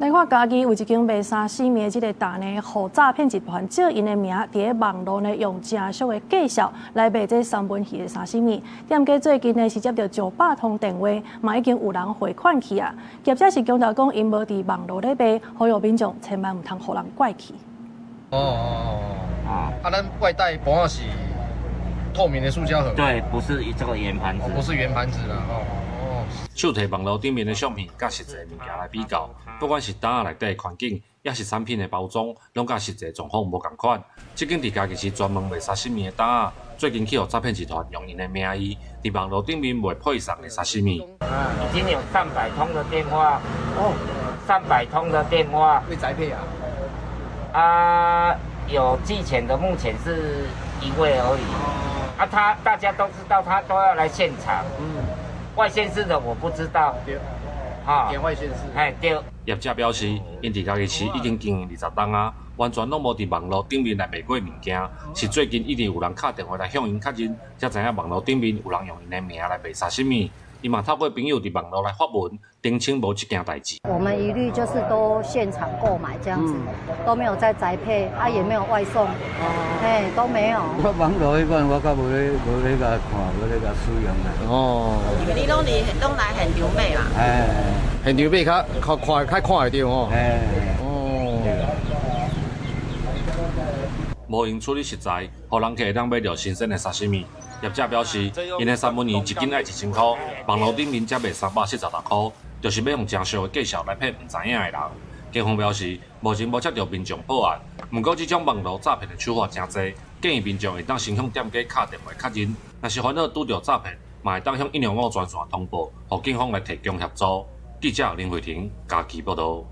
來看嘉義有一間賣沙西米的這个店呢，予詐騙集團借𪜶的名，佇咧網路呢用誠俗的價數來賣這三文魚的沙西米。毋過最近呢是接著上百通電話，嘛已經有人匯款去啊。業者是強調講，𪜶無佇網路咧賣，呼籲民眾千萬毋通予人拐去。哦哦哦，啊，咱外帶盤仔是透明的塑膠盒。對，不是這個圓盤子。不是圓盤子啦，哦。手提網路頂面的相片，佮實際物件來比較，不管是袋仔內底的環境，抑是產品的包裝，攏佮實際狀況無仝款。這間佇嘉義市專門賣沙西米的檔仔，最近去予詐騙集團用𪜶的名義，佇網路頂面賣配送的沙西米。已經有上百通的電話，哦，上百通的電話。會宅配啊？啊，有寄錢的，目前是一位而已。啊，他大家都知道，他都要來現場。外縣市的我不知道。對，哈，外縣市。哎，對。業者表示，𪜶佇嘉義市已經經營20冬啊，完全攏無佇網路頂面來賣過物件，是最近一直有人敲電話來向𪜶確認，才知影網路頂面有人用𪜶的名來賣沙西米。伊嘛透過朋友佇網路來發文，澄清無這件代誌。我們一律就是都現場購買這樣子，都沒有在宅配，啊也沒有外送，哎都沒有。我網路彼款我較無咧無咧共看，無咧共使用啦。哦。你攏佇攏來現場買啦？哎，現場買較較快，較看會著吼。哎。哦。無閒處理食材，予人客會當買著新鮮的沙西米。業者表示，𪜶的三文魚一斤愛1000箍，網路頂面才賣376箍，就是欲用誠俗的價數來騙毋知影的人。警方表示，目前無接著民眾報案，毋過這種網路詐騙的手法誠濟，建議民眾會當先向店家敲電話確認，若是煩惱拄著詐騙，嘛會當向105專線通報，予警方來提供協助。記者林慧婷嘉義報導。